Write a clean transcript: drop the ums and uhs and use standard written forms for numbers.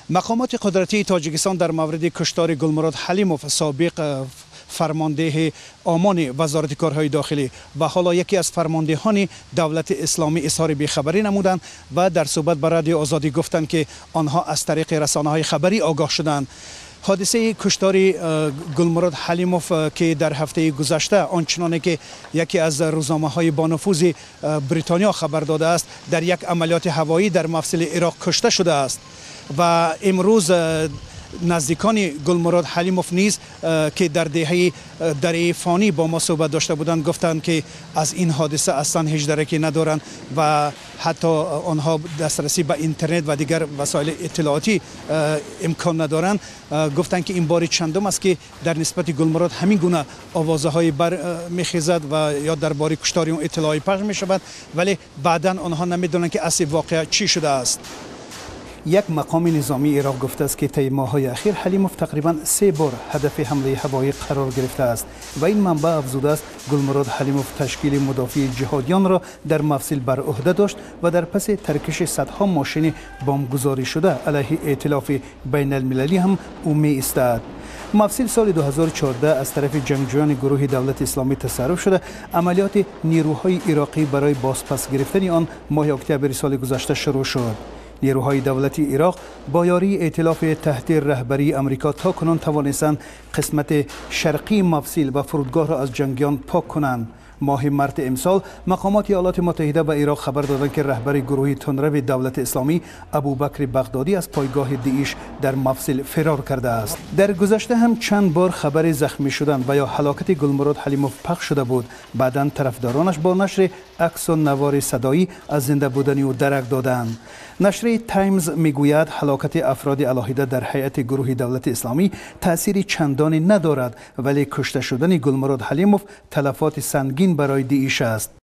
Мақомоти қудратии Тоҷикистон дар мавриди куштори Гулмурод Ҳалимов, собиқ фармондеҳи Омони Вазорати корҳои дохилӣ ва ҳоло яке аз фармондеҳони Давлати Исломӣ, изҳори бехабарӣ намуданд ва дар суҳбат ба Радиои Озодӣ гуфтанд, ки онҳо аз тариқи расонаҳои хабарӣ огоҳ шуданд. Ҳодисаи куштори Гулмурод Ҳалимов, ки дар ҳафтаи гузашта, ончуноне ки яке аз рӯзномаҳои бонуфузи Бритониё хабар додааст, дар як амалиёти ҳавоӣ дар Мавсили Ироқ кушта шудааст ва имрӯз наздикони Гулмурод Ҳалимов низ, ки дар деҳаи Дараи Фонӣ бо мо суҳбат дошта буданд, гуфтанд, ки аз ин ҳодиса аслан ҳеҷ дараке надоранд ва ҳатто онҳо дастрасӣ ба интернет ва дигар васоили иттилоотӣ имкон надоранд. Гуфтанд, ки ин бори чандум аст, ки дар нисбати Гулмурод ҳамин гуна овозаҳое бармехезад ва ё дар бораи куштори он иттилоъе пахш мешавад, вале баъдан онҳо намедонанд, ки асли воқеа чӣ шудааст. Як мақоми низомии Ироқ гуфтааст, ки тайи моҳҳои ахир Ҳалимов тақрибан се бор ҳадафи ҳамлаи ҳавоӣ қарор гирифтааст ва ин манбаъ афзудааст, Гулмурод Ҳалимов ташкили мудофии ҷиҳодиёнро дар Мавсил бар ӯҳда дошт ва дар паси таркиши садҳо мошини бомбгузорӣ шуда алайҳи эътилофи байналмилалӣ ҳам ӯ меистад. Мавсил соли 2014 аз тарафи ҷангҷӯёни гурӯҳи Давлати Исломӣ тасарруф шуда, амалиёти нерӯҳои ироқӣ барои бозпас гирифтани он моҳи октябри соли гузашта шурӯъ шуд. Нерӯҳои давлати Ироқ бо ёрии эътилофи таҳти раҳбарии Амрико то кунун тавонистанд қисмати шарқии Мавсил ва фурудгоҳро аз ҷангиён пок кунанд. Моҳи марти имсол мақомоти Иёлоти Муттаҳида ба Ироқ хабар доданд, ки раҳбари гурӯҳи тундрави Давлати Исломӣ Абубакри Бағдодӣ аз пойгоҳи ДИИШ дар Мавсил фирор кардааст. Дар гузашта ҳам чанд бор хабари захмӣ шудан ва ё ҳалокати Гулмурод Ҳалимов пахш шуда буд. Баъдан тарафдоронаш бо нашри аксу навори садоӣ аз зинда будани ӯ дарак доданд. Нашрияи Таймз мегӯяд, ҳалокати афроди алоҳида дар ҳайати гурӯҳи Давлати Исломӣ таъсири чандоне надорад, вале кушта шудани Гулмурод Ҳалимов талафоти сангин барои ДИИШ аст.